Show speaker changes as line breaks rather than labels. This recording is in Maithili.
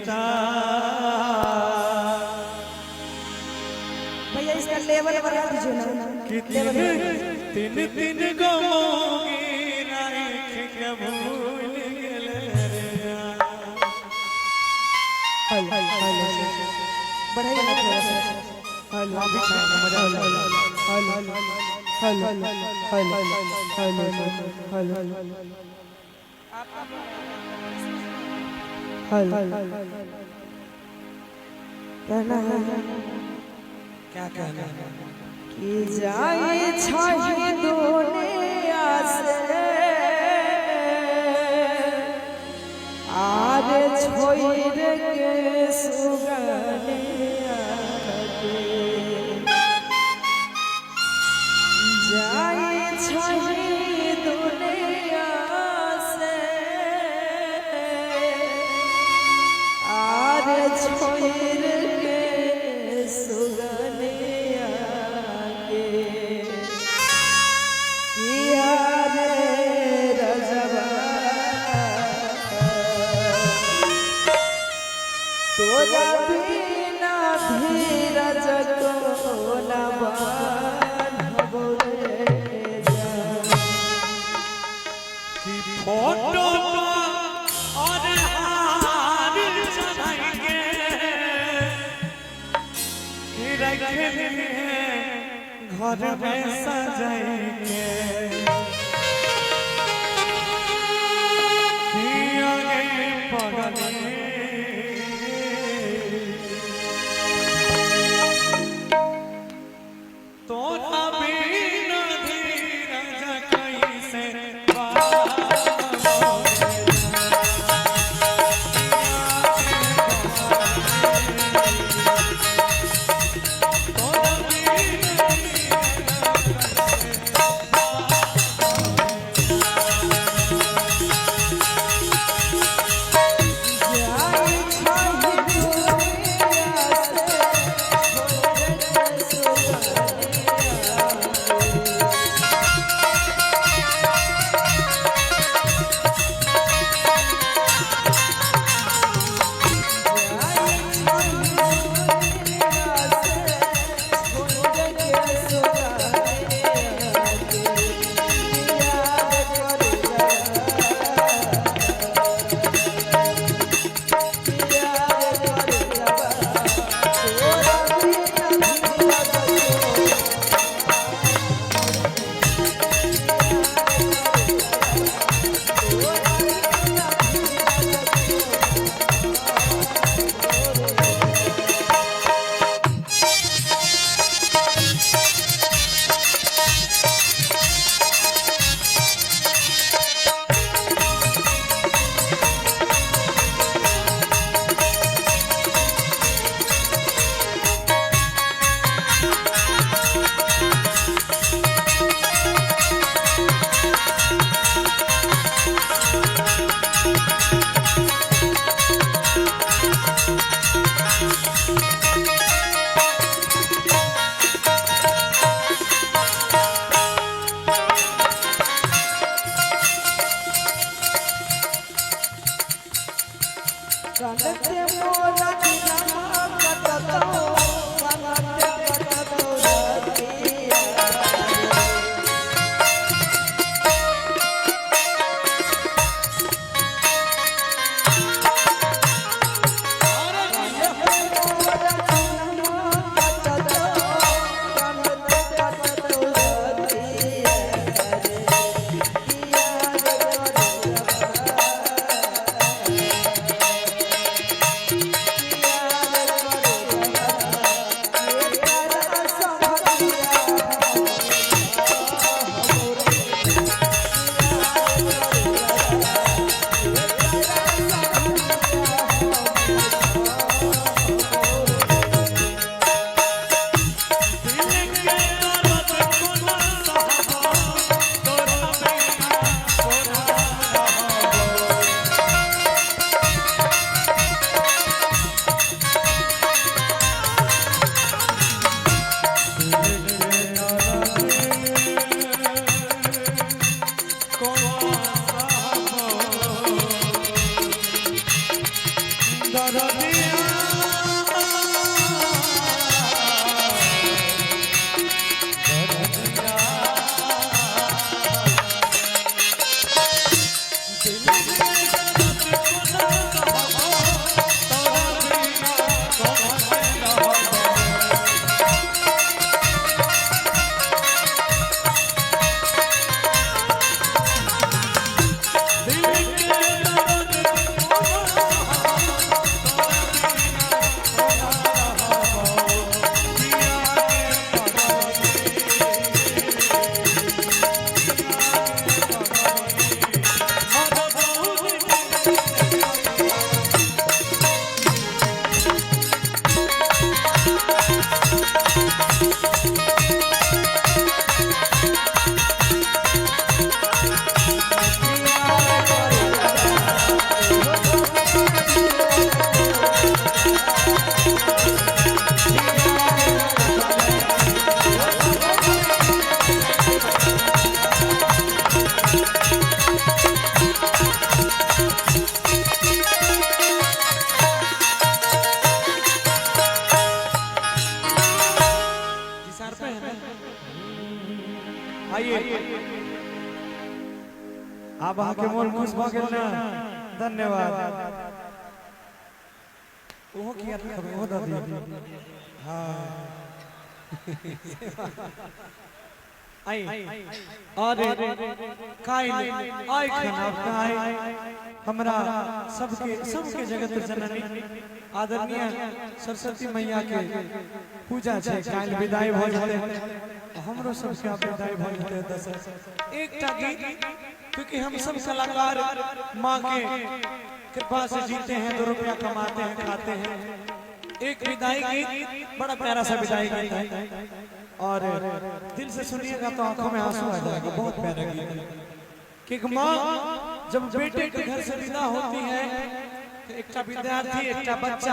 स्टार।
भैया इसका लेवल बढ़ा दीजिए ना।
कि तीन तीन तीन गो मौगी राख के भूल गेले रे।
बढ़ाइए ना थोड़ा सा।
अभी मजा आ
कहना है
क्या कहना है
कि जाए छही दुनिया से आर छोड़ के सुगनिया के, जाए छही दुनिया से आर छोड़ के सुगनिया के, किया रे रजबा तोरा बिना धीरज को न बान्हबो रे जान।
कि फोटो और हार चढ़ाई के कि रख लिए घर में सजाई के, कि आगे पगली तोरा बिना धीरज कैसे बान्हबो रे।
जाए छही दुनिया से छोड़ के सुगनिया के। जाए छही दुनिया से छोड़ के सुगनिया के, याद कर कनते मोरा दिनमा कटतो, कनते कटतो रतिया। मोरा दिनमा कटतो, कनते कटतो रतिया रे, पिया रे करजवा।
दरदिया आइए आब अहाँके मोन खुश भऽ गेल ने? धन्यवाद। ओहो किया रखबै, ओहो दऽ दियौ। हाँ, आई अरे काल्हि आइ खाना आइ हमरा सबके सबके जगत जननी आदरणीय सरस्वती मैया के पूजा छै। काल्हि विदाई भऽ जेतै, हमरो सबके आब विदाई भऽ जेतै एतऽसँ। एकटा गीत, क्योंकि हम सब कलाकार माँ के कृपा से जीते हैं, 2 रुपया कमाते हैं, खाते हैं। एक विदाई गीत, बड़ा प्यारा सा विदाई गीत है और दिल से सुनिएगा तो आंखों में आंसू आ जाएगा। बहुत प्यारा गीत है कि एक माँ जब बेटे के घर से विदा होती है तो एक विद्यार्थी, एक बच्चा